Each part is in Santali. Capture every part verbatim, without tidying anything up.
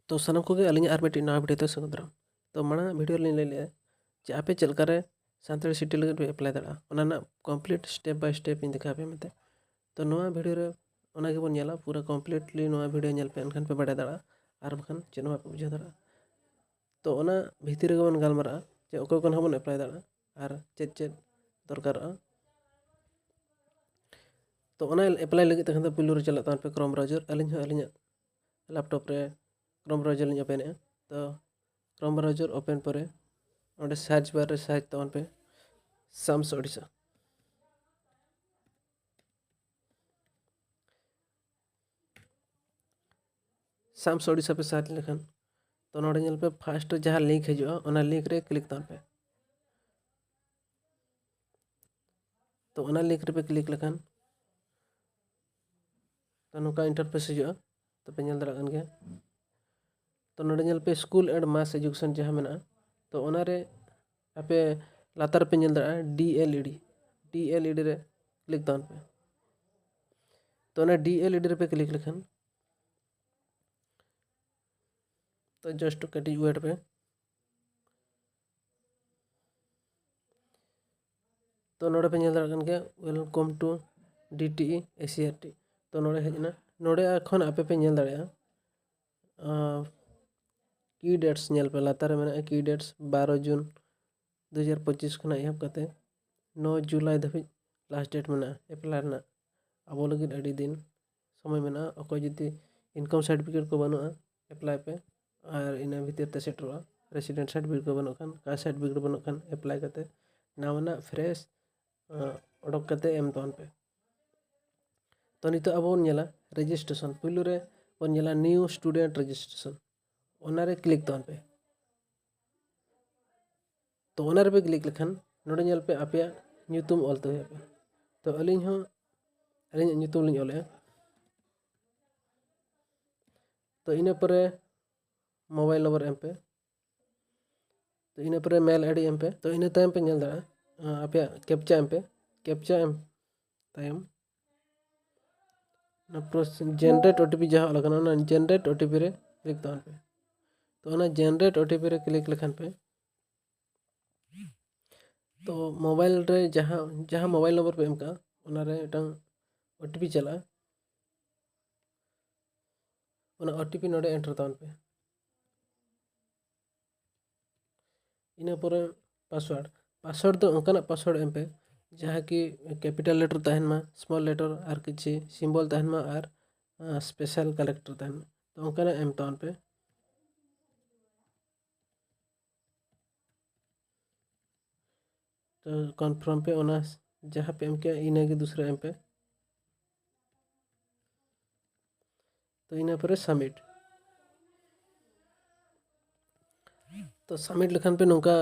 ᱛᱚ ᱥᱟᱱᱟᱢ ᱠᱚᱜᱮ ᱟᱹᱞᱤᱧᱟᱜ ᱟᱨ ᱢᱤᱫᱴᱤᱡ ᱱᱟᱣᱟ ᱵᱷᱤᱰᱤᱭᱳ ᱛᱮ ᱥᱟᱹᱜᱩᱱ ᱫᱟᱨᱟᱢ᱾ ᱛᱚ ᱢᱟᱲᱟᱝ ᱵᱷᱤᱰᱤᱭᱳ ᱨᱮᱞᱤᱧ ᱞᱟᱹᱭ ᱞᱮᱫᱼᱟ ᱡᱮ ᱟᱯᱮ ᱪᱮᱫ ᱞᱮᱠᱟᱨᱮ ᱥᱟᱱᱛᱟᱲᱤ ᱥᱤᱴᱤ ᱞᱟᱹᱜᱤᱫ ᱯᱮ ᱮᱯᱞᱟᱭ ᱫᱟᱲᱮᱭᱟᱜᱼᱟ, ᱚᱱᱟ ᱨᱮᱱᱟᱜ ᱠᱚᱢᱯᱞᱤᱴ ᱥᱴᱮᱯ ᱵᱟᱭ ᱥᱴᱮᱯ ᱤᱧ ᱫᱮᱠᱷᱟᱣ ᱟᱯᱮᱭᱟ ᱢᱮᱱᱛᱮ᱾ ᱛᱚ ᱱᱚᱣᱟ ᱵᱷᱤᱰᱤᱭᱳ ᱨᱮ ᱚᱱᱟ ᱜᱮᱵᱚᱱ ᱧᱮᱞᱟ, ᱯᱩᱨᱟᱹ ᱠᱚᱢᱯᱞᱤᱴᱞᱤ ᱱᱚᱣᱟ ᱵᱷᱤᱰᱤᱭᱳ ᱧᱮᱞ ᱯᱮ, ᱮᱱᱠᱷᱟᱱ ᱯᱮ ᱵᱟᱲᱟᱭ ᱫᱟᱲᱮᱭᱟᱜᱼᱟ ᱟᱨ ᱵᱟᱠᱷᱟᱱ ᱪᱮᱫ ᱦᱚᱸ ᱵᱟᱯᱮ ᱵᱩᱡᱷᱟᱹᱣ ᱫᱟᱲᱮᱭᱟᱜᱼᱟ᱾ ᱛᱚ ᱚᱱᱟ ᱵᱷᱤᱛᱤᱨ ᱨᱮᱜᱮ ᱵᱚᱱ ᱜᱟᱞᱢᱟᱨᱟᱜᱼᱟ ᱡᱮ ᱚᱠᱚᱭ ᱠᱚ ᱱᱟᱦᱟᱜ ᱵᱚᱱ ᱮᱯᱞᱟᱭ ᱫᱟᱲᱮᱭᱟᱜᱼᱟ ᱟᱨ ᱪᱮᱫ ᱪᱮᱫ ᱫᱚᱨᱠᱟᱨᱚᱜᱼᱟ᱾ ᱛᱚ ᱚᱱᱟ ᱮᱯᱞᱟᱭ ᱞᱟᱹᱜᱤᱫ ᱛᱮᱠᱷᱟᱱ ᱫᱚ ᱯᱩᱭᱞᱩ ᱨᱮ ᱪᱟᱞᱟᱜ ᱛᱟᱵᱚᱱ ᱯᱮ ᱠᱨᱳᱢ ᱵᱨᱟᱣᱡᱟᱨ᱾ ᱟᱹᱞᱤᱧ ᱦᱚᱸ ᱟᱹᱞᱤᱧᱟᱜ ᱞᱮᱯᱴᱚᱯ ᱨᱮ ᱠᱨᱳᱢ ᱵᱨᱟᱣᱡᱟᱨ ᱞᱤᱧ ᱳᱯᱮᱱᱮᱜᱼᱟ᱾ ᱛᱚ ᱠᱨᱳᱢ ᱵᱨᱟᱣᱡᱟᱨ ᱳᱯᱮᱱ ᱯᱚᱨᱮ ᱚᱸᱰᱮ ᱥᱟᱨᱪ ᱵᱟᱨ ᱨᱮ ᱥᱟᱨᱪ ᱛᱟᱵᱚᱱ ᱯᱮ ᱥᱟᱢᱥ ᱳᱰᱤᱥᱟ᱾ ᱥᱟᱢᱥ ᱳᱰᱤᱥᱟ ᱯᱮ ᱥᱟᱨᱪ ᱞᱮᱠᱷᱟᱱ, ᱛᱚ ᱱᱚᱰᱮ ᱧᱮᱞ ᱯᱮ ᱯᱷᱟᱥᱴ ᱨᱮ ᱡᱟᱦᱟᱸ ᱞᱤᱝᱠ ᱦᱤᱡᱩᱜᱼᱟ, ᱚᱱᱟ ᱞᱤᱝᱠ ᱨᱮ ᱠᱞᱤᱠ ᱛᱟᱵᱚᱱ ᱯᱮ᱾ ᱛᱚ ᱚᱱᱟ ᱞᱤᱝᱠ ᱨᱮᱯᱮ ᱠᱞᱤᱠ ᱞᱮᱠᱷᱟᱱ ᱛᱚ ᱱᱚᱝᱠᱟ ᱤᱱᱴᱟᱨᱯᱷᱮᱥ ᱦᱤᱡᱩᱜᱼᱟ᱾ ᱛᱚ ᱯᱮ ᱧᱮᱞ ᱫᱟᱲᱮᱭᱟᱜ ᱠᱟᱱ ᱜᱮᱭᱟ᱾ ᱛᱚ ᱱᱚᱰᱮ ᱧᱮᱞ ᱯᱮ ᱥᱠᱩᱞ ᱮᱱᱰ ᱢᱟᱥ ᱮᱡᱩᱠᱮᱥᱚᱱ ᱡᱟᱦᱟᱸ ᱢᱮᱱᱟᱜᱼᱟ, ᱛᱚ ᱚᱱᱟᱨᱮ ᱟᱯᱮ ᱞᱟᱛᱟᱨ ᱨᱮᱯᱮ ᱧᱮᱞ ᱫᱟᱲᱮᱭᱟᱜᱼᱟ ᱰᱤ ᱮᱞ ᱤ ᱰᱤ, ᱰᱤ ᱮᱞ ᱤ ᱰᱤ ᱨᱮ ᱠᱞᱤᱠ ᱛᱟᱵᱚᱱ ᱯᱮ᱾ ᱛᱚ ᱚᱱᱟ ᱰᱤ ᱮᱞ ᱤ ᱰᱤ ᱨᱮᱯᱮ ᱠᱞᱤᱠ ᱞᱮᱠᱷᱟᱱ, ᱛᱚ ᱡᱟᱥᱴ ᱠᱟᱹᱴᱤᱡ ᱣᱮᱴ ᱯᱮ᱾ ᱛᱚ ᱱᱚᱰᱮ ᱯᱮ ᱧᱮᱞ ᱫᱟᱲᱮᱭᱟᱜ ᱠᱟᱱ ᱜᱮᱭᱟ, welcome to D T E A C R T᱾ ᱛᱚ ᱱᱚᱰᱮ ᱦᱮᱡ ᱮᱱᱟ, ᱱᱚᱰᱮ ᱠᱷᱚᱱ ᱟᱯᱮ ᱯᱮ ᱧᱮᱞ ᱫᱟᱲᱮᱭᱟᱜᱼᱟ ᱠᱤ ᱰᱮᱴᱥ ᱧᱮᱞ ᱯᱮ, ᱞᱟᱛᱟᱨ ᱨᱮ ᱢᱮᱱᱟᱜᱼᱟ ᱠᱤ ᱰᱮᱴᱥ ᱵᱟᱨᱚ ᱡᱩᱱ ᱫᱩ ᱦᱟᱡᱟᱨ ᱯᱚᱸᱪᱤᱥ ᱠᱷᱚᱱᱟᱜ ᱮᱦᱚᱵ ᱠᱟᱛᱮ ᱱᱚ ᱡᱩᱞᱟᱭ ᱫᱷᱟᱹᱵᱤᱡ ᱞᱟᱥᱴ ᱰᱮᱴ ᱢᱮᱱᱟᱜᱼᱟ ᱮᱯᱞᱟᱭ ᱨᱮᱱᱟᱜ᱾ ᱟᱵᱚ ᱞᱟᱹᱜᱤᱫ ᱟᱹᱰᱤ ᱫᱤᱱ ᱥᱚᱢᱚᱭ ᱢᱮᱱᱟᱜᱼᱟ᱾ ᱚᱠᱚᱭ ᱡᱩᱫᱤ ᱤᱱᱠᱟᱢ ᱥᱟᱨᱴᱤᱯᱷᱤᱠᱮᱴ ᱠᱚ ᱵᱟᱹᱱᱩᱜᱼᱟ, ᱮᱯᱞᱟᱭ ᱯᱮ, ᱟᱨ ᱤᱱᱟᱹ ᱵᱷᱤᱛᱤᱨ ᱛᱮ ᱥᱮᱴᱮᱨᱚᱜᱼᱟ᱾ ᱨᱮᱥᱤᱰᱮᱱᱴ ᱥᱟᱨᱴᱤᱯᱷᱤᱠᱮᱴ ᱠᱚ ᱵᱟᱹᱱᱩᱜ ᱠᱷᱟᱱ, ᱠᱟᱥᱴ ᱥᱟᱨᱴᱤᱯᱷᱤᱠᱮᱴ ᱵᱟᱹᱱᱩᱜ ᱠᱷᱟᱱ, ᱮᱯᱞᱟᱭ ᱠᱟᱛᱮ ᱱᱟᱣᱟᱱᱟᱜ ᱯᱷᱨᱮᱥ ᱚᱰᱚᱠ ᱠᱟᱛᱮ ᱮᱢ ᱛᱟᱵᱚᱱ ᱯᱮ᱾ ᱛᱚ ᱱᱤᱛᱚᱜ ᱟᱵᱚ ᱵᱚᱱ ᱧᱮᱞᱟ ᱨᱮᱡᱤᱥᱴᱨᱮᱥᱚᱱ᱾ ᱯᱩᱭᱞᱩ ᱨᱮ ᱵᱚᱱ ᱧᱮᱞᱟ ᱱᱤᱭᱩ ᱥᱴᱩᱰᱮᱱᱴ ᱨᱮᱡᱤᱥᱴᱨᱮᱥᱚᱱ, ᱚᱱᱟᱨᱮ ᱠᱞᱤᱠ ᱛᱟᱵᱚᱱ ᱯᱮ᱾ ᱛᱚ ᱚᱱᱟ ᱨᱮᱯᱮ ᱠᱞᱤᱠ ᱞᱮᱠᱷᱟᱱ ᱱᱚᱰᱮ ᱧᱮᱞ ᱯᱮ ᱟᱯᱮᱭᱟᱜ ᱧᱩᱛᱩᱢ ᱚᱞ ᱛᱟᱦᱮᱸ ᱟᱯᱮ᱾ ᱛᱚ ᱟᱹᱞᱤᱧ ᱦᱚᱸ ᱟᱹᱞᱤᱧᱟᱜ ᱧᱩᱛᱩᱢ ᱞᱤᱧ ᱚᱞᱮᱜᱼᱟ᱾ ᱛᱚ ᱤᱱᱟᱹ ᱯᱚᱨᱮ ᱢᱳᱵᱟᱭᱤᱞ ᱱᱚᱢᱵᱚᱨ ᱮᱢ ᱯᱮ᱾ ᱛᱚ ᱤᱱᱟᱹ ᱯᱚᱨᱮ ᱢᱮᱞ ᱟᱭᱰᱤ ᱮᱢ ᱯᱮ᱾ ᱛᱚ ᱤᱱᱟᱹ ᱛᱟᱭᱚᱢ ᱯᱮ ᱧᱮᱞ ᱫᱟᱲᱮᱭᱟᱜᱼᱟ, ᱟᱯᱮᱭᱟᱜ ᱠᱮᱯᱪᱟ ᱮᱢ ᱯᱮ᱾ ᱠᱮᱯᱪᱟ ᱮᱢ ᱛᱟᱭᱚᱢ ᱚᱱᱟ ᱯᱨᱚᱥ-, ᱡᱮᱱᱟᱨᱮᱴ ᱳ ᱴᱤ ᱯᱤ ᱡᱟᱦᱟᱸ ᱚᱞ ᱟᱠᱟᱱᱟ, ᱚᱱᱟ ᱡᱮᱱᱟᱨᱮᱴ ᱳ ᱴᱤ ᱯᱤ ᱨᱮ click ᱛᱟᱵᱚᱱ ᱯᱮ᱾ ᱛᱚ ᱚᱱᱟ generate O T P ᱨᱮ click ᱞᱮᱠᱷᱟᱱ ᱯᱮ, ᱛᱚ ᱢᱳᱵᱟᱭᱤᱞ ᱨᱮ ᱡᱟᱦᱟᱸ ᱡᱟᱦᱟᱸ ᱢᱳᱵᱟᱭᱤᱞ ᱱᱚᱢᱵᱚᱨ ᱯᱮ ᱮᱢ ᱠᱟᱜᱼᱟ, ᱚᱱᱟᱨᱮ ᱢᱤᱫᱴᱟᱝ O T P ᱪᱟᱞᱟᱜᱼᱟ᱾ ᱚᱱᱟ O T P ᱱᱚᱰᱮ enter ᱛᱟᱵᱚᱱ ᱯᱮ᱾ ᱤᱱᱟᱹ ᱯᱚᱨᱮ password, password ᱫᱚ ᱚᱱᱠᱟᱱᱟᱜ password ᱮᱢ ᱯᱮ ᱡᱟᱦᱟᱸ ᱠᱤ capital letter ᱛᱟᱦᱮᱱ ᱢᱟ, small letter ᱟᱨ ᱠᱤᱪᱷᱤ symbol ᱛᱟᱦᱮᱱ ᱢᱟ ᱟᱨ special character ᱛᱟᱦᱮᱱ ᱢᱟ᱾ ᱛᱚ ᱚᱱᱠᱟᱱᱟᱜ ᱮᱢ ᱛᱟᱵᱚᱱ ᱯᱮ᱾ ᱛᱚ confirm ᱯᱮ, ᱚᱱᱟ ᱡᱟᱦᱟᱸ ᱯᱮ ᱮᱢ ᱠᱮᱜᱼᱟ ᱤᱱᱟᱹᱜᱮ ᱫᱩᱥᱨᱟ ᱮᱢ ᱯᱮ᱾ ᱛᱚ ᱤᱱᱟᱹ ᱯᱚᱨᱮ submit᱾ ᱛᱚ submit ᱞᱮᱠᱷᱟᱱ ᱯᱮ ᱱᱚᱝᱠᱟ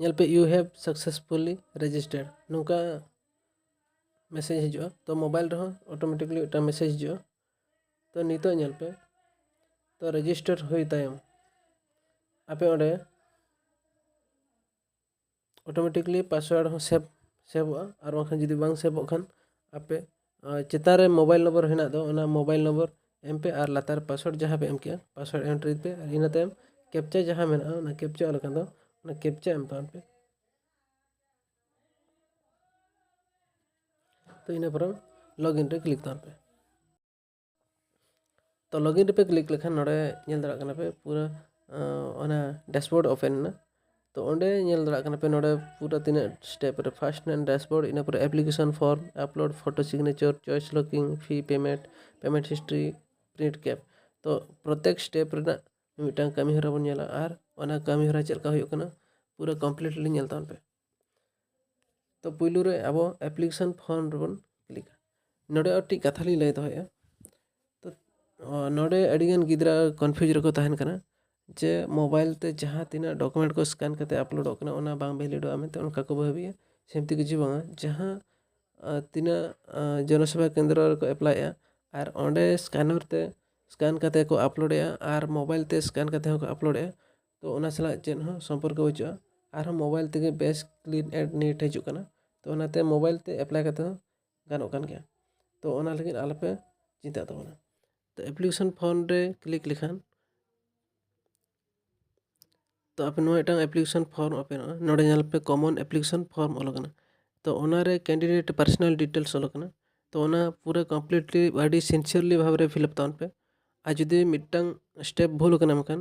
ᱧᱮᱞ ᱯᱮ, "You have successfully registered", ᱱᱚᱝᱠᱟ message ᱦᱤᱡᱩᱜᱼᱟ᱾ ᱛᱚ ᱢᱳᱵᱟᱭᱤᱞ ᱨᱮᱦᱚᱸ automatically ᱢᱤᱫᱴᱟᱝ message ᱦᱤᱡᱩᱜᱼᱟ᱾ ᱛᱚ ᱱᱤᱛᱚᱜ ᱧᱮᱞ ᱯᱮ, ᱛᱚ register ᱦᱩᱭ ᱛᱟᱭᱚᱢ ᱟᱯᱮ ᱚᱸᱰᱮ automatically password ᱦᱚᱸ save, ᱥᱮᱵᱷᱚᱜᱼᱟ᱾ ᱟᱨ ᱵᱟᱝᱠᱷᱟᱱ ᱡᱩᱫᱤ ᱵᱟᱝ ᱥᱮᱵᱷᱚᱜ ᱠᱷᱟᱱ ᱟᱯᱮ, ᱟᱸ, ᱪᱮᱛᱟᱱ ᱨᱮ ᱢᱳᱵᱟᱭᱤᱞ ᱱᱚᱢᱵᱚᱨ ᱦᱮᱱᱟᱜ ᱫᱚ, ᱚᱱᱟ ᱢᱳᱵᱟᱭᱤᱞ ᱱᱚᱢᱵᱚᱨ ᱮᱢ ᱯᱮ ᱟᱨ ᱞᱟᱛᱟᱨ ᱨᱮ password ᱡᱟᱦᱟᱸ ᱯᱮ ᱮᱢ ᱠᱮᱜᱼᱟ, password enter ᱯᱮ ᱟᱨ ᱤᱱᱟᱹ ᱛᱟᱭᱚᱢ captcha ᱡᱟᱦᱟᱸ ᱢᱮᱱᱟᱜᱼᱟ, ᱚᱱᱟ captcha ᱚᱞ ᱟᱠᱟᱱ ᱫᱚ, ᱚᱱᱟ captcha ᱮᱢ ᱛᱟᱵᱚᱱ ᱯᱮ᱾ ᱛᱚ ᱤᱱᱟᱹ ᱯᱚᱨᱮ login ᱨᱮ click ᱛᱟᱵᱚᱱ ᱯᱮ᱾ ᱛᱚ login ᱨᱮᱯᱮ click ᱞᱮᱠᱷᱟᱱ ᱱᱚᱰᱮ ᱧᱮᱞ ᱫᱟᱲᱮᱭᱟᱜ ᱠᱟᱱᱟ ᱯᱮ ᱯᱩᱨᱟᱹ, ᱟᱸ, ᱚᱱᱟ dashboard open ᱮᱱᱟ᱾ ᱛᱚ ᱚᱸᱰᱮ ᱧᱮᱞ ᱫᱟᱲᱮᱭᱟᱜ ᱠᱟᱱᱟ ᱯᱮ ᱱᱚᱰᱮ ᱯᱩᱨᱟᱹ ᱛᱤᱱᱟᱹᱜ step ᱨᱮ, first ᱢᱮᱱᱟᱜᱼᱟ dashboard, ᱤᱱᱟᱹ ᱯᱚᱨᱮ application form, upload, photo signature, choice locking, fee payment, payment history, print cap᱾ ᱛᱚ ᱯᱨᱚᱛᱮᱠ step ᱨᱮᱱᱟᱜ ᱢᱤᱫᱴᱟᱝ ᱠᱟᱹᱢᱤ ᱦᱚᱨᱟ ᱵᱚᱱ ᱧᱮᱞᱟ ᱟᱨ ᱚᱱᱟ ᱠᱟᱹᱢᱤ ᱦᱚᱨᱟ ᱪᱮᱫ ᱞᱮᱠᱟ ᱦᱩᱭᱩᱜ ᱠᱟᱱᱟ ᱯᱩᱨᱟᱹ completely ᱧᱮᱞ ᱛᱟᱵᱚᱱ ᱯᱮ᱾ ᱛᱚ ᱯᱩᱭᱞᱩ ᱨᱮ ᱟᱵᱚ application form ᱨᱮᱵᱚᱱ clickᱟ᱾ ᱱᱚᱰᱮ ᱟᱨ ᱴᱤᱡ ᱠᱟᱛᱷᱟ ᱞᱤᱧ ᱞᱟᱹᱭ ᱫᱚᱦᱚᱭᱮᱫᱼᱟ᱾ ᱛᱚ, ᱚ, ᱱᱚᱰᱮ ᱟᱹᱰᱤᱜᱟᱱ ᱜᱤᱫᱽᱨᱟᱹ confuse ᱨᱮᱠᱚ ᱛᱟᱦᱮᱱ ᱠᱟᱱᱟ ᱡᱮ ᱢᱳᱵᱟᱭᱤᱞ ᱛᱮ ᱡᱟᱦᱟᱸ ᱛᱤᱱᱟᱹᱜ document ᱠᱚ scan ᱠᱟᱛᱮ uploadᱚᱜ ᱠᱟᱱᱟ, ᱚᱱᱟ ᱵᱟᱝ validᱚᱜᱼᱟ ᱢᱮᱱᱛᱮ ᱚᱱᱠᱟ ᱠᱚ ᱵᱷᱟᱹᱵᱤᱭᱟ᱾ ᱥᱮᱢᱛᱤ ᱠᱤᱪᱷᱩ ᱵᱟᱝᱟ᱾ ᱡᱟᱦᱟᱸ, ᱟ, ᱛᱤᱱᱟᱹᱜ, ᱟ, ᱡᱚᱱᱚᱥᱮᱵᱟ ᱠᱮᱱᱫᱨᱚ ᱨᱮᱠᱚ applyᱮᱫᱼᱟ ᱟᱨ ᱚᱸᱰᱮ scanner ᱛᱮ scan ᱠᱟᱛᱮ ᱠᱚ uploadᱮᱫᱼᱟ ᱟᱨ ᱢᱳᱵᱟᱭᱤᱞ ᱛᱮ scan ᱠᱟᱛᱮ ᱦᱚᱸᱠᱚ uploadᱮᱫᱼᱟ, ᱛᱚ ᱚᱱᱟ ᱥᱟᱞᱟᱜ ᱪᱮᱫ ᱦᱚᱸ ᱥᱚᱢᱯᱚᱨᱠᱚ ᱵᱟᱹᱪᱩᱜᱼᱟ᱾ ᱟᱨᱦᱚᱸ ᱢᱳᱵᱟᱭᱤᱞ ᱛᱮᱜᱮ ᱵᱮᱥ clean and neat ᱦᱤᱡᱩᱜ ᱠᱟᱱᱟ᱾ ᱛᱚ ᱚᱱᱟᱛᱮ ᱢᱳᱵᱟᱭᱤᱞ ᱛᱮ apply ᱠᱟᱛᱮ ᱦᱚᱸ ᱜᱟᱱᱚᱜ ᱠᱟᱱ ᱜᱮᱭᱟ᱾ ᱛᱚ ᱚᱱᱟ ᱞᱟᱹᱜᱤᱫ ᱟᱞᱚᱯᱮ ᱪᱤᱱᱛᱟᱹᱜ ᱛᱟᱵᱚᱱᱟ᱾ ᱛᱚ ᱮᱯᱞᱤᱠᱮᱥᱚᱱ ᱯᱷᱚᱨᱢ ᱨᱮ ᱠᱞᱤᱠ ᱞᱮᱠᱷᱟᱱ, ᱛᱚ ᱟᱯᱮ ᱱᱚᱣᱟ ᱢᱤᱫᱴᱟᱝ ᱮᱯᱞᱤᱠᱮᱥᱚᱱ ᱯᱷᱚᱨᱢ ᱟᱯᱮ ᱱᱚᱜᱼᱚᱭ ᱱᱚᱰᱮ ᱧᱮᱞ ᱯᱮ, ᱠᱚᱢᱚᱱ ᱮᱯᱞᱤᱠᱮᱥᱚᱱ ᱯᱷᱚᱨᱢ ᱚᱞ ᱟᱠᱟᱱᱟ᱾ ᱛᱚ ᱚᱱᱟᱨᱮ ᱠᱮᱱᱰᱤᱰᱮᱴ ᱯᱟᱨᱥᱚᱱᱟᱞ ᱰᱤᱴᱮᱞᱥ ᱚᱞ ᱟᱠᱟᱱᱟ᱾ ᱛᱚ ᱚᱱᱟ ᱯᱩᱨᱟᱹ ᱠᱚᱢᱯᱞᱤᱴᱞᱤ ᱟᱹᱰᱤ ᱥᱤᱱᱥᱤᱭᱟᱨᱞᱤ ᱵᱷᱟᱵᱽ ᱨᱮ ᱯᱷᱤᱞᱟᱯ ᱛᱟᱵᱚᱱ ᱯᱮ᱾ ᱟᱨ ᱡᱩᱫᱤ ᱢᱤᱫᱴᱟᱝ ᱥᱴᱮᱯ ᱵᱷᱩᱞ ᱟᱠᱟᱱᱟ ᱢᱮᱱᱠᱷᱟᱱ,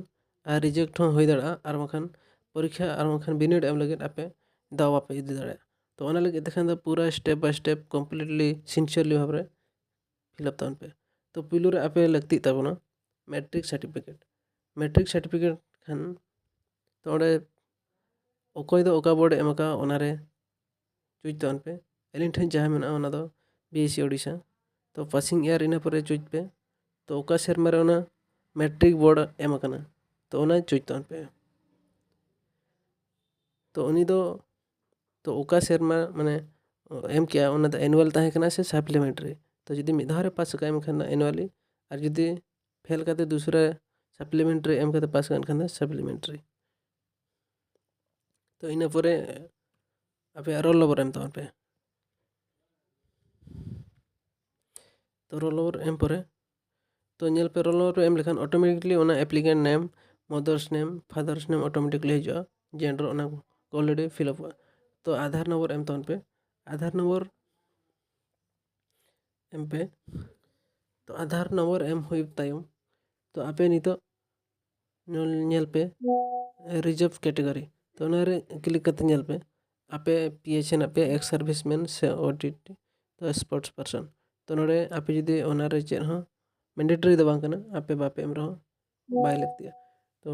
ᱟᱨ ᱨᱤᱡᱮᱠᱴ ᱦᱚᱸ ᱦᱩᱭ ᱫᱟᱲᱮᱭᱟᱜᱼᱟ, ᱟᱨ ᱵᱟᱝᱠᱷᱟᱱ ᱯᱚᱨᱤᱠᱠᱷᱟ ᱟᱨ ᱵᱟᱝᱠᱷᱟᱱ ᱵᱤᱱᱤᱰ ᱮᱢ ᱞᱟᱹᱜᱤᱫ ᱟᱯᱮ ᱫᱟᱣ ᱵᱟᱯᱮ ᱤᱫᱤ ᱫᱟᱲᱮᱭᱟᱜᱼᱟ᱾ ᱛᱚ ᱚᱱᱟ ᱞᱟᱹᱜᱤᱫ ᱛᱮᱠᱷᱟᱱ ᱫᱚ ᱯᱩᱨᱟᱹ ᱥᱴᱮᱯ ᱵᱟᱭ ᱥᱴᱮᱯ ᱠᱚᱢᱯᱞᱤᱴᱞᱤ ᱥᱤᱱᱥᱤᱭᱟᱨᱞᱤ ᱵᱷᱟᱵᱽ ᱨᱮ ᱯᱷᱤᱞᱟᱯ ᱛᱟᱵᱚᱱ ᱯᱮ᱾ ᱛᱚ ᱯᱩᱭᱞᱩ ᱨᱮ ᱟᱯᱮ ᱞᱟᱹᱠᱛᱤᱜ ᱛᱟᱵᱚᱱᱟ ᱢᱮᱴᱨᱤᱠ ᱥᱟᱨᱴᱤᱯᱷᱤᱠᱮᱴ᱾ ᱢᱮᱴᱨᱤᱠ ᱥᱟᱨᱴᱤᱯᱷᱤᱠᱮᱴ ᱠᱷᱟᱱ, ᱛᱚ ᱚᱸᱰᱮ ᱚᱠᱚᱭ ᱫᱚ ᱚᱠᱟ ᱵᱳᱨᱰ ᱮ ᱮᱢ ᱟᱠᱟᱫ, ᱚᱱᱟᱨᱮ ᱪᱩᱡᱽ ᱛᱟᱵᱚᱱ ᱯᱮ᱾ ᱟᱹᱞᱤᱧ ᱴᱷᱮᱱ ᱡᱟᱦᱟᱸ ᱢᱮᱱᱟᱜᱼᱟ, ᱚᱱᱟ ᱫᱚ ᱵᱤ ᱮᱥ ᱥᱤ ᱳᱰᱤᱥᱟ᱾ ᱛᱚ ᱯᱟᱥᱤᱝ ᱤᱭᱟᱨ ᱤᱱᱟᱹ ᱯᱚᱨᱮ ᱪᱩᱡᱽ ᱯᱮ᱾ ᱛᱚ ᱚᱠᱟ ᱥᱮᱨᱢᱟ ᱨᱮ ᱚᱱᱟ ᱢᱮᱴᱨᱤᱠ ᱵᱳᱨᱰ ᱮᱢ ᱟᱠᱟᱱᱟ, ᱛᱚ ᱚᱱᱟ ᱪᱩᱡᱽ ᱛᱟᱵᱚᱱ ᱯᱮ᱾ ᱛᱚ ᱩᱱᱤ ᱫᱚ, ᱛᱚ ᱚᱠᱟ ᱥᱮᱨᱢᱟ ᱢᱟᱱᱮ ᱮᱢ ᱠᱮᱜᱼᱟ, ᱚᱱᱟ ᱫᱚ ᱮᱱᱩᱣᱟᱞ ᱛᱟᱦᱮᱸ ᱠᱟᱱᱟ ᱥᱮ ᱥᱟᱯᱞᱤᱢᱮᱱᱴᱟᱨᱤ? ᱛᱚ ᱡᱩᱫᱤ ᱢᱤᱫ ᱫᱷᱟᱣ ᱨᱮ ᱯᱟᱥ ᱟᱠᱟᱫ ᱮᱱᱠᱷᱟᱱ ᱫᱚ ᱮᱱᱩᱣᱟᱞᱤ, ᱟᱨ ᱡᱩᱫᱤ ᱯᱷᱮᱞ ᱠᱟᱛᱮ ᱫᱩᱥᱨᱟ ᱥᱟᱯᱞᱤᱢᱮᱱᱴᱟᱨᱤ ᱮᱢ ᱠᱟᱛᱮ ᱯᱟᱥ ᱟᱠᱟᱫ ᱮᱱᱠᱷᱟᱱ ᱫᱚ ᱥᱟᱯᱞᱤᱢᱮᱱᱴᱟᱨᱤ᱾ ᱛᱚ ᱤᱱᱟᱹ ᱯᱚᱨᱮ ᱟᱯᱮᱭᱟᱜ ᱨᱳᱞ ᱱᱚᱢᱵᱚᱨ ᱮᱢ ᱛᱟᱵᱚᱱ ᱯᱮ᱾ ᱛᱚ ᱨᱳᱞ ᱱᱚᱢᱵᱚᱨ ᱮᱢ ᱯᱚᱨᱮ, ᱛᱚ ᱧᱮᱞ ᱯᱮ, ᱨᱳᱞ ᱱᱚᱢᱵᱚᱨ ᱯᱮ ᱮᱢ ᱞᱮᱠᱷᱟᱱ ᱚᱴᱳᱢᱮᱴᱤᱠᱞᱤ ᱚᱱᱟ ᱮᱯᱞᱤᱠᱮᱱᱴ ᱱᱮᱢ, ᱢᱟᱫᱟᱨᱥ ᱱᱮᱢ, ᱯᱷᱟᱫᱟᱨᱥ ᱱᱮᱢ ᱚᱴᱳᱢᱮᱴᱤᱠᱞᱤ ᱦᱤᱡᱩᱜᱼᱟ, ᱡᱮᱱᱰᱟᱨ ᱚᱱᱟ ᱠᱚ ᱚᱞᱨᱮᱰᱤ ᱯᱷᱤᱞᱟᱯᱚᱜᱼᱟ᱾ ᱛᱚ ᱟᱫᱷᱟᱨ ᱱᱚᱢᱵᱚᱨ ᱮᱢ ᱛᱟᱵᱚᱱ ᱯᱮ, ᱟᱫᱷᱟᱨ ᱱᱚᱢᱵᱚᱨ ᱮᱢ ᱯᱮ᱾ ᱛᱚ ᱟᱫᱷᱟᱨ ᱱᱚᱢᱵᱚᱨ ᱮᱢ ᱦᱩᱭ ᱛᱟᱭᱚᱢ, ᱛᱚ ᱟᱯᱮ ᱱᱤᱛᱚᱜ ᱧᱮᱞ, ᱧᱮᱞ ᱯᱮ ᱨᱤᱡᱟᱨᱵᱷ ᱠᱮᱴᱟᱜᱚᱨᱤ, ᱛᱚ ᱚᱱᱟᱨᱮ ᱠᱞᱤᱠ ᱠᱟᱛᱮ ᱧᱮᱞ ᱯᱮ ᱟᱯᱮ ᱯᱤ ᱮᱭᱤᱪ ᱦᱮᱱᱟᱜ ᱯᱮᱭᱟ, ᱮᱠᱥ ᱥᱟᱨᱵᱷᱤᱥ ᱢᱮᱱ ᱥᱮ ᱳ ᱴᱤ ᱴᱤ, ᱛᱚ ᱥᱯᱳᱨᱴᱥ ᱯᱟᱨᱥᱚᱱ᱾ ᱛᱚ ᱱᱚᱰᱮ ᱟᱯᱮ ᱡᱩᱫᱤ ᱚᱱᱟᱨᱮ ᱪᱮᱫ ᱦᱚᱸ ᱢᱮᱱᱰᱮᱴᱟᱨᱤ ᱫᱚ ᱵᱟᱝ ᱠᱟᱱᱟ, ᱟᱯᱮ ᱵᱟᱯᱮ ᱮᱢ ᱨᱮᱦᱚᱸ ᱵᱟᱭ ᱞᱟᱹᱠᱛᱤᱜᱼᱟ᱾ ᱛᱚ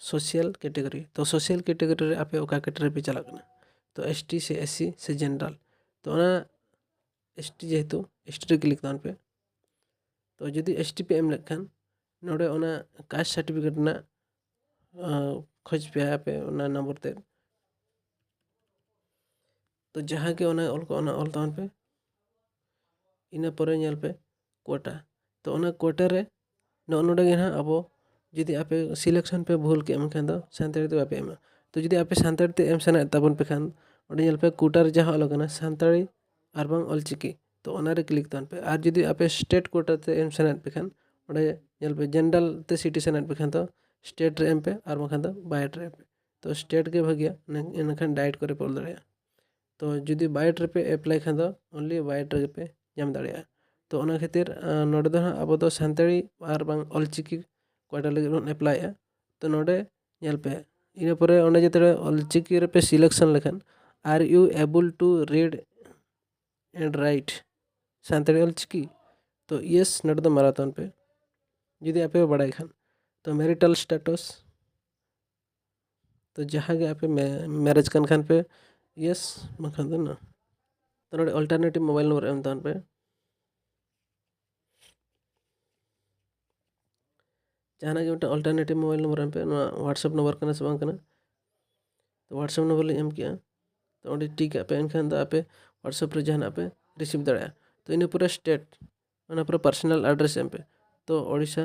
ᱥᱳᱥᱟᱞ ᱠᱮᱴᱟᱜᱚᱨᱤ, ᱛᱚ ᱥᱳᱥᱟᱞ ᱠᱮᱴᱟᱜᱚᱨᱤ ᱨᱮ ᱟᱯᱮ ᱚᱠᱟ ᱠᱮᱴᱟᱜᱚᱨᱤ ᱯᱮ ᱪᱟᱞᱟᱜ ᱠᱟᱱᱟ? ᱛᱚ ᱮᱥ ᱴᱤ ᱥᱮ ᱮᱥ ᱥᱤ ᱥᱮ ᱡᱮᱱᱟᱨᱟᱞ? ᱛᱚ ᱚᱱᱟ ᱮᱥ ᱴᱤ, ᱡᱮᱦᱮᱛᱩ ᱮᱥ ᱴᱤ ᱨᱮ ᱠᱞᱤᱠ ᱛᱟᱵᱚᱱ ᱯᱮ᱾ ᱛᱚ ᱡᱩᱫᱤ ᱮᱥ ᱴᱤ ᱯᱮ ᱮᱢ ᱞᱮᱠᱷᱟᱱ, ᱱᱚᱰᱮ ᱚᱱᱟ ᱠᱟᱥᱴ ᱥᱟᱨᱴᱤᱯᱷᱤᱠᱮᱴ ᱨᱮᱱᱟᱜ, ᱟᱸ, ᱠᱷᱚᱡᱽ ᱯᱮᱭᱟ ᱯᱮ ᱚᱱᱟ ᱱᱚᱢᱵᱚᱨ ᱛᱮ᱾ ᱛᱚ ᱡᱟᱦᱟᱸ ᱜᱮ ᱚᱱᱟ ᱚᱞ ᱠᱚ, ᱚᱱᱟ ᱚᱞ ᱛᱟᱵᱚᱱ ᱯᱮ᱾ ᱤᱱᱟᱹ ᱯᱚᱨᱮ ᱧᱮᱞ ᱯᱮ ᱠᱳᱴᱟ᱾ ᱛᱚ ᱚᱱᱟ ᱠᱳᱴᱟ ᱨᱮ ᱱᱚᱜᱼᱚ ᱱᱚᱰᱮ ᱜᱮ ᱱᱟᱦᱟᱜ ᱟᱵᱚ ᱡᱩᱫᱤ ᱟᱯᱮ ᱥᱤᱞᱮᱠᱥᱚᱱ ᱯᱮ ᱵᱷᱩᱞ ᱠᱮᱜᱼᱟ, ᱢᱮᱱᱠᱷᱟᱱ ᱫᱚ ᱥᱟᱱᱛᱟᱲᱤ ᱛᱮ ᱵᱟᱯᱮ ᱮᱢᱟ᱾ ᱛᱚ ᱡᱩᱫᱤ ᱟᱯᱮ ᱥᱟᱱᱛᱟᱲᱤ ᱛᱮ ᱮᱢ ᱥᱟᱱᱟᱭᱮᱫ ᱛᱟᱵᱚᱱ ᱯᱮ ᱠᱷᱟᱱ, ᱚᱸᱰᱮ ᱧᱮᱞ ᱯᱮ ᱠᱳᱴᱟ ᱨᱮ ᱡᱟᱦᱟᱸ ᱚᱞ ᱟᱠᱟᱱᱟ ᱥᱟᱱᱛᱟᱲᱤ ᱟᱨ ᱵᱟᱝ ᱚᱞᱪᱤᱠᱤ, ᱛᱚ ᱚᱱᱟᱨᱮ ᱠᱞᱤᱠ ᱛᱟᱵᱚᱱ ᱯᱮ᱾ ᱟᱨ ᱡᱩᱫᱤ ᱟᱯᱮ ᱥᱴᱮᱴ ᱠᱳᱴᱟ ᱛᱮ ᱮᱢ ᱥᱟᱱᱟᱭᱮᱫ ᱯᱮ ᱠᱷᱟᱱ, ᱚᱸᱰᱮ ᱧᱮᱞ ᱯᱮ, ᱡᱮᱱᱟᱨᱟᱞ ᱛᱮ ᱥᱤᱴᱤ ᱥᱟᱱᱟᱭᱮᱫ ᱯᱮ ᱠᱷᱟᱱ ᱫᱚ ᱥᱴᱮᱴ ᱨᱮ ᱮᱢ ᱯᱮ, ᱟᱨ ᱵᱟᱝᱠᱷᱟᱱ ᱫᱚ ᱵᱟᱭᱮᱰ ᱨᱮ ᱮᱢ ᱯᱮ᱾ ᱛᱚ ᱥᱴᱮᱴ ᱜᱮ ᱵᱷᱟᱹᱜᱤᱭᱟ, ᱤᱱᱟᱹ- ᱤᱱᱟᱹᱠᱷᱟᱱ ᱰᱟᱭᱮᱰ ᱠᱚᱨᱮ ᱯᱮ ᱚᱞ ᱫᱟᱲᱮᱭᱟᱜᱼᱟ᱾ ᱛᱚ ᱡᱩᱫᱤ ᱵᱟᱭᱮᱰ ᱨᱮᱯᱮ ᱮᱯᱞᱟᱭ ᱠᱷᱟᱱ ᱫᱚ ᱚᱱᱞᱤ ᱵᱟᱭᱮᱰ ᱨᱮᱜᱮ ᱯᱮ ᱧᱟᱢ ᱫᱟᱲᱮᱭᱟᱜᱼᱟ᱾ ᱛᱚ ᱚᱱᱟ ᱠᱷᱟᱹᱛᱤᱨ ᱟᱸ, ᱱᱚᱰᱮ ᱫᱚ ᱦᱟᱸᱜ ᱟᱵᱚ ᱫᱚ ᱥᱟᱱᱛᱟᱲᱤ ᱟᱨ ᱵᱟᱝ ᱚᱞᱪᱤᱠᱤ ᱚᱠᱟᱴᱟᱜ ᱞᱟᱹᱜᱤᱫ ᱵᱚᱱ ᱮᱯᱞᱟᱭᱮᱫᱼᱟ᱾ ᱛᱚ ᱱᱚᱰᱮ ᱧᱮᱞ ᱯᱮ, ᱤᱱᱟᱹ ᱯᱚᱨᱮ ᱚᱸᱰᱮ ᱡᱮᱛᱮ ᱚᱞᱪᱤᱠᱤ ᱨᱮᱯᱮ ᱥᱤᱞᱮᱠᱥᱚᱱ ᱞᱮᱠᱷᱟᱱ, "Are you able to read and write Santali Ol Chiki?" ᱛᱚ ᱤᱭᱮᱥ ᱱᱚᱰᱮ ᱫᱚ ᱢᱟᱨᱟ ᱛᱟᱵᱚᱱ ᱯᱮ, ᱡᱩᱫᱤ ᱟᱯᱮ ᱯᱮ ᱵᱟᱲᱟᱭ ᱠᱷᱟᱱ᱾ ᱛᱚ ᱢᱮᱨᱤᱴᱟᱞ ᱥᱴᱮᱴᱟᱥ, ᱛᱚ ᱡᱟᱦᱟᱸ ᱜᱮ ᱟᱯᱮ ᱢᱮᱨᱮᱡᱽ ᱠᱟᱱ ᱠᱷᱟᱱ ᱯᱮ ᱤᱭᱮᱥ, ᱵᱟᱝᱠᱷᱟᱱ ᱫᱚ ᱱᱳ᱾ ᱛᱚ ᱱᱚᱰᱮ ᱚᱞᱴᱟᱨᱱᱮᱴᱤᱵᱷ ᱢᱳᱵᱟᱭᱤᱞ ᱱᱚᱢᱵᱚᱨ ᱮᱢ ᱛᱟᱵᱚᱱ ᱯᱮ᱾ ᱡᱟᱦᱟᱱᱟᱜ ᱜᱮ ᱢᱤᱫᱴᱟᱝ ᱚᱞᱴᱟᱨᱱᱮᱴᱤᱵᱷ ᱢᱳᱵᱟᱭᱤᱞ ᱱᱚᱢᱵᱚᱨ ᱮᱢ ᱯᱮ, ᱱᱚᱣᱟ ᱦᱳᱣᱟᱴᱥᱮᱯ ᱱᱚᱢᱵᱚᱨ ᱠᱟᱱᱟ ᱥᱮ ᱵᱟᱝ ᱠᱟᱱᱟ᱾ ᱛᱚ ᱦᱳᱣᱟᱴᱥᱮᱯ ᱱᱚᱢᱵᱚᱨ ᱞᱤᱧ ᱮᱢ ᱠᱮᱜᱼᱟ, ᱛᱚ ᱚᱸᱰᱮ ᱴᱤᱠ ᱠᱟᱜ ᱯᱮ, ᱮᱱᱠᱷᱟᱱ ᱫᱚ ᱟᱯᱮ ᱦᱳᱣᱟᱴᱥᱮᱯ ᱨᱮ ᱡᱟᱦᱟᱱᱟᱜ ᱯᱮ ᱨᱤᱥᱤᱵᱷ ᱫᱟᱲᱮᱭᱟᱜᱼᱟ᱾ ᱛᱚ ᱤᱱᱟᱹ ᱯᱚᱨᱮ ᱥᱴᱮᱴ, ᱚᱱᱟ ᱯᱚᱨᱮ ᱯᱟᱨᱥᱚᱱᱟᱞ ᱮᱰᱨᱮᱥ ᱮᱢ ᱯᱮ᱾ ᱛᱚ ᱳᱰᱤᱥᱟ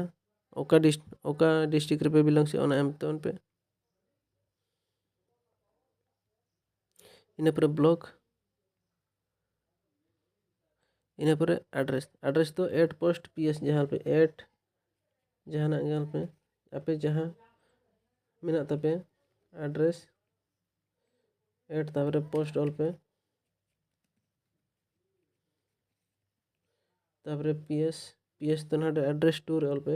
ᱚᱠᱟ ᱰᱤᱥ ᱚᱠᱟ ᱰᱤᱥᱴᱨᱤᱠᱴ ᱨᱮᱯᱮ ᱵᱤᱞᱚᱝ ᱥᱮ ᱚᱱᱟ ᱮᱢ ᱛᱟᱵᱚᱱ ᱯᱮ᱾ ᱤᱱᱟᱹ ᱯᱚᱨᱮ ᱵᱞᱚᱠ, ᱤᱱᱟᱹ ᱯᱚᱨᱮ ᱮᱰᱨᱮᱥ, ᱮᱰᱨᱮᱥ ᱫᱚ ᱮᱴ ᱯᱳᱥᱴ ᱯᱤ ᱮᱥ ᱡᱟᱦᱟᱸ ᱯᱮ ᱮᱴ ᱡᱟᱦᱟᱱᱟᱜ ᱜᱮ ᱚᱞ ᱯᱮ, ᱟᱯᱮ ᱡᱟᱦᱟᱸ ᱢᱮᱱᱟᱜ ᱛᱟᱯᱮ ᱮᱰᱨᱮᱥ, ᱮᱴ ᱛᱟᱯᱚᱨᱮ ᱯᱳᱥᱴ ᱚᱞ ᱯᱮ, ᱛᱟᱯᱚᱨᱮ ᱯᱤ ᱮᱥ, ᱯᱤ ᱮᱥ ᱫᱚ ᱱᱚᱰᱮ ᱮᱰᱨᱮᱥ ᱴᱩ ᱨᱮ ᱚᱞ ᱯᱮ᱾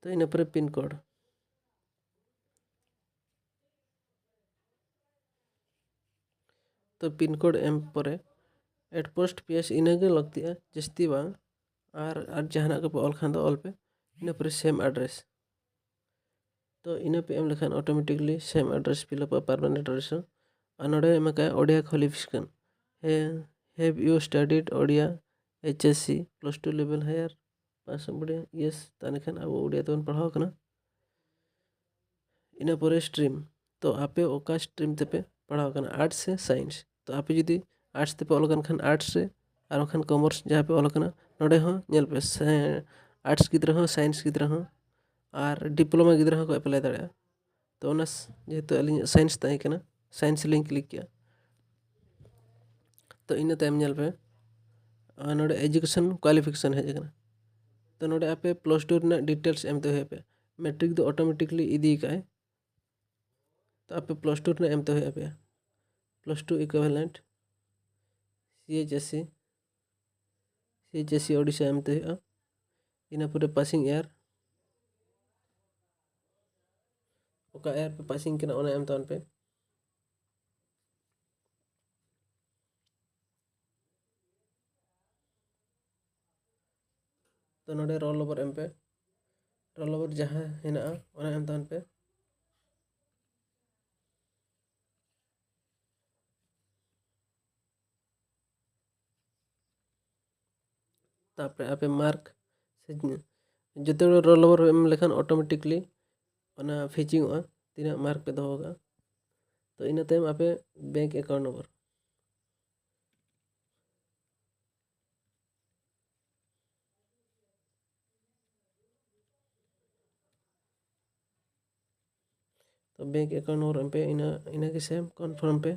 ᱛᱚ ᱤᱱᱟᱹ ᱯᱚᱨᱮ ᱯᱤᱱ ᱠᱳᱰ, ᱛᱚ ᱯᱤᱱ ᱠᱳᱰ ᱮᱢ ᱯᱚᱨᱮ ᱮᱴ ᱯᱳᱥᱴ ᱯᱤ ᱮᱥ ᱤᱱᱟᱹᱜᱮ ᱞᱟᱹᱠᱛᱤᱜᱼᱟ, ᱡᱟᱹᱥᱛᱤ ᱵᱟᱝ᱾ ᱟᱨ ᱟᱨ ᱡᱟᱦᱟᱱᱟᱜ ᱜᱮᱯᱮ ᱚᱞ ᱠᱷᱟᱱ ᱫᱚ ᱚᱞ ᱯᱮ, ᱤᱱᱟᱹ ᱯᱚᱨᱮ ᱥᱮᱢ ᱮᱰᱨᱮᱥ᱾ ᱛᱚ ᱤᱱᱟᱹ ᱯᱮ ᱮᱢ ᱞᱮᱠᱷᱟᱱ ᱚᱴᱳᱢᱮᱴᱤᱠᱞᱤ ᱥᱮᱢ ᱮᱰᱨᱮᱥ ᱯᱷᱤᱞᱟᱯᱚᱜᱼᱟ, ᱯᱟᱨᱢᱟᱱᱮᱱᱴ ᱮᱰᱨᱮᱥ ᱦᱚᱸ᱾ ᱟᱨ ᱱᱚᱰᱮ ᱮᱢ ᱟᱠᱟᱫᱼᱟ ᱳᱰᱤᱭᱟ ᱠᱣᱟᱞᱤᱯᱷᱤᱠᱮᱥᱚᱱ, ᱦᱮ have you studied Odia H S C plus two level higher pass Odia? Yes, ᱛᱟᱦᱚᱞᱮ ᱠᱷᱟᱱ ᱟᱵᱚ ᱳᱰᱤᱭᱟ ᱛᱮᱵᱚᱱ ᱯᱟᱲᱦᱟᱣ ᱠᱟᱱᱟ᱾ ᱤᱱᱟᱹ ᱯᱚᱨᱮ ᱥᱴᱨᱤᱢ, ᱛᱚ ᱟᱯᱮ ᱚᱠᱟ ᱥᱴᱨᱤᱢ ᱛᱮᱯᱮ ᱯᱟᱲᱦᱟᱣ ᱠᱟᱱᱟ, ᱟᱨᱴᱥ ᱥᱮ ᱥᱟᱭᱮᱱᱥ? ᱛᱚ ᱟᱯᱮ ᱡᱩᱫᱤ ᱟᱨᱴᱥ ᱛᱮᱯᱮ ᱚᱞ ᱟᱠᱟᱱ ᱠᱷᱟᱱ ᱟᱨᱴᱥ ᱨᱮ, ᱟᱨ ᱵᱟᱝᱠᱷᱟᱱ ᱠᱚᱢᱟᱨᱥ ᱡᱟᱦᱟᱸ ᱯᱮ ᱚᱞ ᱟᱠᱟᱱᱟ, ᱱᱚᱰᱮ ᱦᱚᱸ ᱧᱮᱞ ᱯᱮ, ᱟᱨᱴᱥ ᱜᱤᱫᱽᱨᱟᱹ ᱦᱚᱸ, ᱥᱟᱭᱮᱱᱥ ᱜᱤᱫᱽᱨᱟᱹ ᱦᱚᱸ, ᱟᱨ ᱰᱤᱯᱞᱳᱢᱟ ᱜᱤᱫᱽᱨᱟᱹ ᱦᱚᱸᱠᱚ ᱮᱯᱞᱟᱭ ᱫᱟᱲᱮᱭᱟᱜᱼᱟ᱾ ᱛᱚ ᱚᱱᱟ ᱡᱮᱦᱮᱛᱩ ᱟᱹᱞᱤᱧᱟᱜ ᱥᱟᱭᱮᱱᱥ ᱛᱟᱦᱮᱸ ᱠᱟᱱᱟ, ᱥᱟᱭᱮᱱᱥ ᱞᱤᱧ ᱠᱞᱤᱠ ᱠᱮᱜᱼᱟ᱾ ᱛᱚ ᱤᱱᱟᱹ ᱛᱟᱭᱚᱢ ᱧᱮᱞ ᱯᱮ, ᱟᱨ ᱱᱚᱰᱮ education qualification ᱦᱮᱡ ᱟᱠᱟᱱᱟ᱾ ᱛᱚ ᱱᱚᱰᱮ ᱟᱯᱮ plus two ᱨᱮᱱᱟᱜ details ᱮᱢ ᱛᱮ ᱦᱩᱭ ᱟᱯᱮᱭᱟ᱾ Matric ᱫᱚ automatically ᱤᱫᱤ ᱠᱟᱜᱼᱟᱭ᱾ ᱛᱚ ᱟᱯᱮ plus two ᱨᱮᱱᱟᱜ ᱮᱢ ᱛᱮ ᱦᱩᱭ ᱟᱯᱮᱭᱟ᱾ Plus two equivalent CHSC, CHSC Odisha ᱮᱢ ᱛᱮ ᱦᱩᱭᱩᱜᱼᱟ᱾ ᱤᱱᱟᱹ ᱯᱚᱨᱮ passing year, ᱚᱠᱟ year ᱯᱮ passing ᱠᱟᱱᱟ ᱚᱱᱟ ᱮᱢ ᱛᱟᱵᱚᱱ ᱯᱮ᱾ ᱛᱚ ᱱᱚᱰᱮ roll number ᱮᱢ ᱯᱮ, roll number ᱡᱟᱦᱟᱸ ᱦᱮᱱᱟᱜᱼᱟ ᱚᱱᱟ ᱮᱢ ᱛᱟᱵᱚᱱ ᱯᱮ᱾ ᱛᱟᱯᱚᱨᱮ ᱟᱯᱮ mark ᱥᱮ ᱡᱚᱛᱚ ᱦᱚᱲ roll number ᱮᱢ ᱞᱮᱠᱷᱟᱱ automatically ᱚᱱᱟ fetching ᱚᱜᱼᱟ, ᱛᱤᱱᱟᱹᱜ mark ᱯᱮ ᱫᱚᱦᱚ ᱠᱟᱜᱼᱟ᱾ ᱛᱚ ᱤᱱᱟᱹ ᱛᱟᱭᱚᱢ ᱟᱯᱮ bank account number᱾ ᱛᱚ bank account number ᱮᱢ ᱯᱮ, ᱤᱱᱟᱹ, ᱤᱱᱟᱹ ᱜᱮ same confirm ᱯᱮ᱾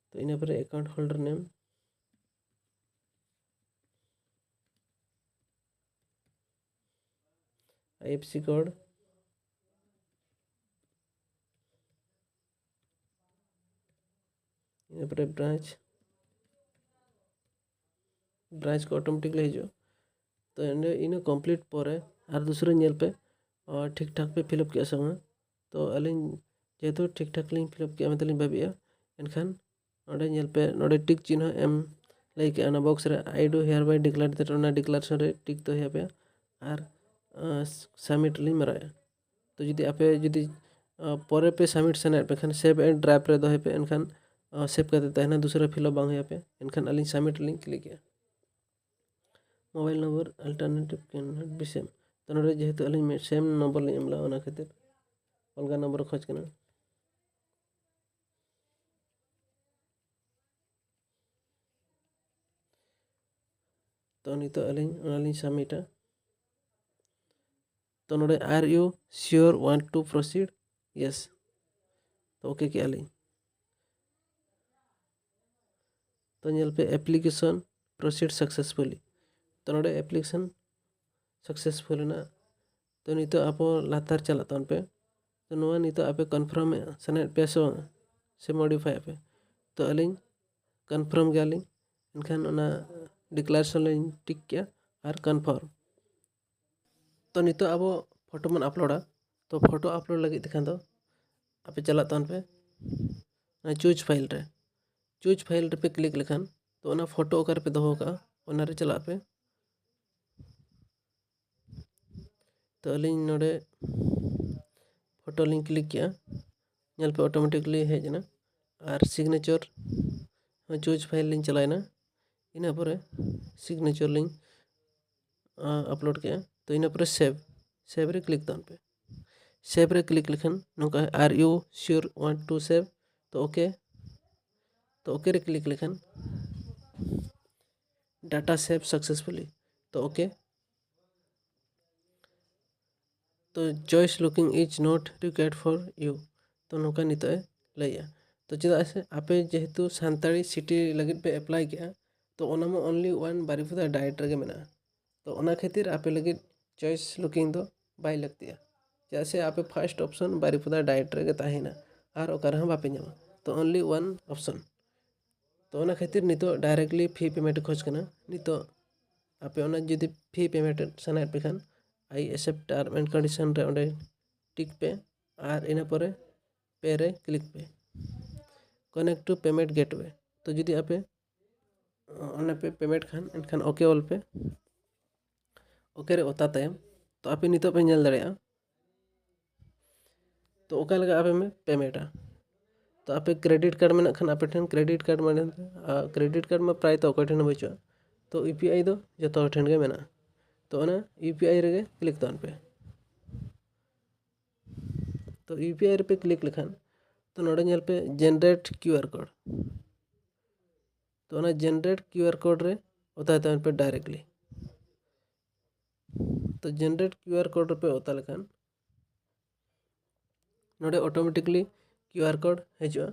ᱛᱚ ᱤᱱᱟᱹ ᱯᱚᱨᱮ account holder name, IFSC code, ᱤᱱᱟᱹ ᱯᱚᱨᱮ branch, branch ᱠᱚ automatically ᱦᱤᱡᱩᱜᱼᱟ᱾ ᱛᱚ ᱮᱸᱰᱮ ᱤᱱᱟᱹ complete ᱯᱚᱨᱮ ᱟᱨ ᱫᱩᱥᱨᱟᱹ ᱧᱮᱞ ᱯᱮ, ᱟᱨ ᱴᱷᱤᱠ ᱴᱷᱟᱠ ᱯᱮ fill up ᱠᱮᱜᱼᱟ ᱥᱮ ᱵᱟᱝᱟ᱾ ᱛᱚ ᱟᱹᱞᱤᱧ ᱡᱮᱦᱮᱛᱩ ᱴᱷᱤᱠ ᱴᱷᱟᱠ ᱞᱤᱧ fill up ᱠᱮᱜᱼᱟ ᱢᱮᱱᱛᱮ ᱞᱤᱧ ᱵᱷᱟᱹᱵᱤᱜᱼᱟ, ᱮᱱᱠᱷᱟᱱ ᱱᱚᱰᱮ ᱧᱮᱞ ᱯᱮ, ᱱᱚᱰᱮ tick ᱪᱤᱱᱦᱟᱹ ᱮᱢ ᱞᱟᱹᱭ ᱠᱮᱜᱼᱟ, ᱚᱱᱟ box ᱨᱮ "I do hereby declare that", ᱚᱱᱟ declaration ᱨᱮ tick ᱫᱚᱦᱚᱭ ᱦᱩᱭ ᱟᱯᱮᱭᱟ ᱟᱨ, ᱟᱸ, submit ᱞᱤᱧ ᱢᱟᱨᱟᱣᱮᱜᱼᱟ᱾ ᱛᱚ ᱡᱩᱫᱤ ᱟᱯᱮ ᱡᱩᱫᱤ, ᱟᱸ, ᱯᱚᱨᱮ ᱯᱮ submit ᱥᱟᱱᱟᱭᱮᱫ ᱯᱮ ᱠᱷᱟᱱ save and drive ᱨᱮ ᱫᱚᱦᱚᱭ ᱯᱮ, ᱮᱱᱠᱷᱟᱱ, ᱟᱸ, save ᱠᱟᱛᱮ ᱛᱟᱦᱮᱱᱟ, ᱫᱩᱥᱨᱟᱹ fill up ᱵᱟᱝ ᱦᱩᱭ ᱟᱯᱮ, ᱮᱱᱠᱷᱟᱱ ᱟᱹᱞᱤᱧ submit ᱞᱤᱧ click ᱮᱜᱼᱟ᱾ Mobile number alternative cannot be same. ᱛᱚ ᱱᱚᱰᱮ ᱡᱮᱦᱮᱛᱩ ᱟᱹᱞᱤᱧ ᱢᱤᱫ same number ᱞᱤᱧ ᱮᱢ ᱞᱮᱫᱟ, ᱚᱱᱟ ᱠᱷᱟᱹᱛᱤᱨ ᱚᱞᱜᱟ number ᱠᱷᱚᱡᱽ ᱠᱟᱱᱟ᱾ ᱛᱚ ᱱᱤᱛᱚᱜ ᱟᱹᱞᱤᱧ ᱚᱱᱟᱞᱤᱧ submitᱟ᱾ ᱛᱚ ᱱᱚᱰᱮ are you sure want to proceed? Yes. ᱛᱚ OK ᱠᱮᱜᱼᱟ ᱞᱤᱧ᱾ ᱛᱚ ᱧᱮᱞ ᱯᱮ, application proceed successfully᱾ ᱛᱚ ᱱᱚᱰᱮ application successful ᱮᱱᱟ᱾ ᱛᱚ ᱱᱤᱛᱚᱜ ᱟᱵᱚ ᱞᱟᱛᱟᱨ ᱪᱟᱞᱟᱜ ᱛᱟᱵᱚᱱ ᱯᱮ᱾ ᱛᱚ ᱱᱚᱣᱟ ᱱᱤᱛᱚᱜ ᱟᱯᱮ confirm ᱥᱟᱱᱟᱭᱮᱫ ᱯᱮᱭᱟ ᱥᱮ ᱵᱟᱝ, ᱥᱮ modify ᱟᱯᱮ? ᱛᱚ ᱟᱹᱞᱤᱧ confirm ᱜᱮᱭᱟᱞᱤᱧ᱾ ᱮᱱᱠᱷᱟᱱ ᱚᱱᱟ declaration ᱞᱤᱧ tick ᱠᱮᱜᱼᱟ ᱟᱨ confirm᱾ ᱛᱚ ᱱᱤᱛᱚᱜ ᱟᱵᱚ ᱯᱷᱳᱴᱳ ᱵᱚᱱ ᱟᱯᱞᱳᱰᱟ᱾ ᱛᱚ ᱯᱷᱳᱴᱳ ᱟᱯᱞᱳᱰ ᱞᱟᱹᱜᱤᱫ ᱛᱮᱠᱷᱟᱱ ᱫᱚ ᱟᱯᱮ ᱪᱟᱞᱟᱜ ᱛᱟᱵᱚᱱ ᱯᱮ ᱚᱱᱟ choose file ᱨᱮ᱾ Choose file ᱨᱮᱯᱮ click ᱞᱮᱠᱷᱟᱱ, ᱛᱚ ᱚᱱᱟ ᱯᱷᱳᱴᱳ ᱚᱠᱟ ᱨᱮᱯᱮ ᱫᱚᱦᱚ ᱠᱟᱜᱼᱟ, ᱚᱱᱟ ᱨᱮ ᱪᱟᱞᱟᱜ ᱯᱮ᱾ ᱛᱚ ᱟᱹᱞᱤᱧ ᱱᱚᱰᱮ ᱯᱷᱳᱴᱳ ᱞᱤᱧ click ᱠᱮᱜᱼᱟ, ᱧᱮᱞ ᱯᱮ automatically ᱦᱮᱡ ᱮᱱᱟ᱾ ᱟᱨ signature choose file ᱞᱤᱧ ᱪᱟᱞᱟᱣᱮᱱᱟ, ᱤᱱᱟᱹ ᱯᱚᱨᱮ signature ᱞᱤᱧ ᱟᱯᱞᱳᱰ ᱠᱮᱜᱼᱟ᱾ ᱛᱚ ᱤᱱᱟᱹ ᱯᱚᱨᱮ save, save ᱨᱮ click ᱛᱟᱵᱚᱱ ᱯᱮ᱾ Save ᱨᱮ click ᱞᱮᱠᱷᱟᱱ ᱱᱚᱝᱠᱟ are you sure want to save? ᱛᱚ OK, ᱛᱚ OK ᱨᱮ click ᱞᱮᱠᱷᱟᱱ data save successfully᱾ ᱛᱚ OK, ᱛᱚ choice looking is not required for you᱾ ᱛᱚ ᱱᱚᱝᱠᱟ ᱱᱤᱛᱚᱜ ᱮ ᱞᱟᱹᱭᱮᱜᱼᱟ᱾ ᱛᱚ ᱪᱮᱫᱟᱜ ᱥᱮ ᱟᱯᱮ ᱡᱮᱦᱮᱛᱩ ᱥᱟᱱᱛᱟᱲᱤ ᱥᱤᱴᱤ ᱞᱟᱹᱜᱤᱫ ᱯᱮ apply ᱠᱮᱜᱼᱟ, ᱛᱚ ᱚᱱᱟ ᱢᱟ only one ᱵᱟᱨᱤᱯᱟᱫᱟ ᱰᱟᱭᱮᱴ ᱨᱮᱜᱮ ᱢᱮᱱᱟᱜᱼᱟ᱾ ᱛᱚ ᱚᱱᱟ ᱠᱷᱟᱹᱛᱤᱨ ᱟᱯᱮ ᱞᱟᱹᱜᱤᱫ choice looking ᱫᱚ ᱵᱟᱭ ᱞᱟᱹᱠᱛᱤᱜᱼᱟ, ᱪᱮᱫᱟᱜ ᱥᱮ ᱟᱯᱮ first option ᱵᱟᱨᱤᱯᱟᱫᱟ ᱰᱟᱭᱮᱴ ᱨᱮᱜᱮ ᱛᱟᱦᱮᱱᱟ, ᱟᱨ ᱚᱠᱟ ᱨᱮᱦᱚᱸ ᱵᱟᱯᱮ ᱧᱟᱢᱟ᱾ ᱛᱚ only one option᱾ ᱛᱚ ᱚᱱᱟ ᱠᱷᱟᱹᱛᱤᱨ ᱱᱤᱛᱚᱜ directly fee payment ᱮ ᱠᱷᱚᱡᱽ ᱠᱟᱱᱟ᱾ ᱱᱤᱛᱚᱜ ᱟᱯᱮ ᱚᱱᱟ ᱡᱩᱫᱤ fee payment ᱥᱟᱱᱟᱭᱮᱫ ᱯᱮ ᱠᱷᱟᱱ, I accept term and condition ᱨᱮ ᱚᱸᱰᱮ tick ᱯᱮ, ᱟᱨ ᱤᱱᱟᱹ ᱯᱚᱨᱮ pay ᱨᱮ click ᱯᱮ, connect to payment gateway᱾ ᱛᱚ ᱡᱩᱫᱤ ᱟᱯᱮ ᱚᱱᱟ ᱯᱮ payment ᱠᱷᱟᱱ, ᱮᱱᱠᱷᱟᱱ OK ᱚᱞ ᱯᱮ᱾ OK ᱨᱮ ᱚᱛᱟ ᱛᱟᱭᱚᱢ, ᱛᱚ ᱟᱯᱮ ᱱᱤᱛᱚᱜ ᱯᱮ ᱧᱮᱞ ᱫᱟᱲᱮᱭᱟᱜᱼᱟ, ᱛᱚ ᱚᱠᱟ ᱞᱮᱠᱟ ᱟᱯᱮ ᱯᱮ payment ᱟ᱾ ᱛᱚ ᱟᱯᱮ credit card ᱢᱮᱱᱟᱜ ᱠᱷᱟᱱ ᱟᱯᱮ ᱴᱷᱮᱱ credit card ᱢᱟᱫᱽᱫᱷᱚᱢ ᱛᱮ, ᱟᱨ credit card ᱢᱟ ᱯᱨᱟᱭ ᱛᱚ ᱚᱠᱚᱭ ᱴᱷᱮᱱ ᱦᱚᱸ ᱵᱟᱹᱪᱩᱜᱼᱟ᱾ ᱛᱚ UPI ᱫᱚ ᱡᱚᱛᱚ ᱦᱚᱲ ᱴᱷᱮᱱ ᱜᱮ ᱢᱮᱱᱟᱜᱼᱟ᱾ ᱛᱚ ᱚᱱᱟ UPI ᱨᱮᱜᱮ click ᱛᱟᱵᱚᱱ ᱯᱮ᱾ ᱛᱚ UPI ᱨᱮᱯᱮ click ᱞᱮᱠᱷᱟᱱ, ᱛᱚ ᱱᱚᱰᱮ ᱧᱮᱞ ᱯᱮ generate QR code᱾ ᱛᱚ ᱚᱱᱟ generate QR code ᱨᱮ ᱚᱛᱟᱭ ᱛᱟᱵᱚᱱ ᱯᱮ directly᱾ ᱛᱚ generate QR code ᱨᱮᱯᱮ ᱚᱛᱟ ᱞᱮᱠᱷᱟᱱ ᱱᱚᱰᱮ automatically QR code ᱦᱤᱡᱩᱜᱼᱟ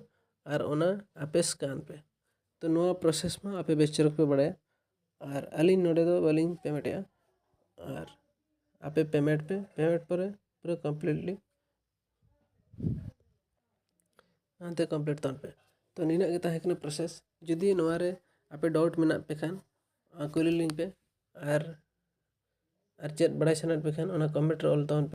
ᱟᱨ ᱚᱱᱟ ᱟᱯᱮ scan ᱯᱮ᱾ ᱛᱚ ᱱᱚᱣᱟ process ᱢᱟ ᱟᱯᱮ ᱵᱮᱥ ᱪᱮᱦᱨᱟ ᱯᱮ ᱵᱟᱲᱟᱭᱟ, ᱟᱨ ᱟᱹᱞᱤᱧ ᱱᱚᱰᱮ ᱫᱚ ᱵᱟᱹᱞᱤᱧ payment ᱮᱜᱼᱟ᱾ ᱟᱨ ᱟᱯᱮ payment ᱯᱮ, payment ᱯᱚᱨᱮ ᱯᱩᱨᱟᱹ completely ᱦᱟᱱᱛᱮ complete ᱛᱟᱵᱚᱱ ᱯᱮ᱾ ᱛᱚ ᱱᱤᱱᱟᱹᱜ ᱜᱮ ᱛᱟᱦᱮᱸ ᱠᱟᱱᱟ process᱾ ᱡᱩᱫᱤ ᱱᱚᱣᱟ ᱨᱮ ᱟᱯᱮ doubt ᱢᱮᱱᱟᱜ ᱯᱮ ᱠᱷᱟᱱ ᱠᱩᱞᱤ ᱞᱤᱧ ᱯᱮ, ᱟᱨ ᱟᱨ ᱪᱮᱫ ᱵᱟᱲᱟᱭ ᱥᱟᱱᱟᱭᱮᱫ ᱯᱮ ᱠᱷᱟᱱ ᱚᱱᱟ comment ᱨᱮ ᱚᱞ ᱛᱟᱵᱚᱱ ᱯᱮ᱾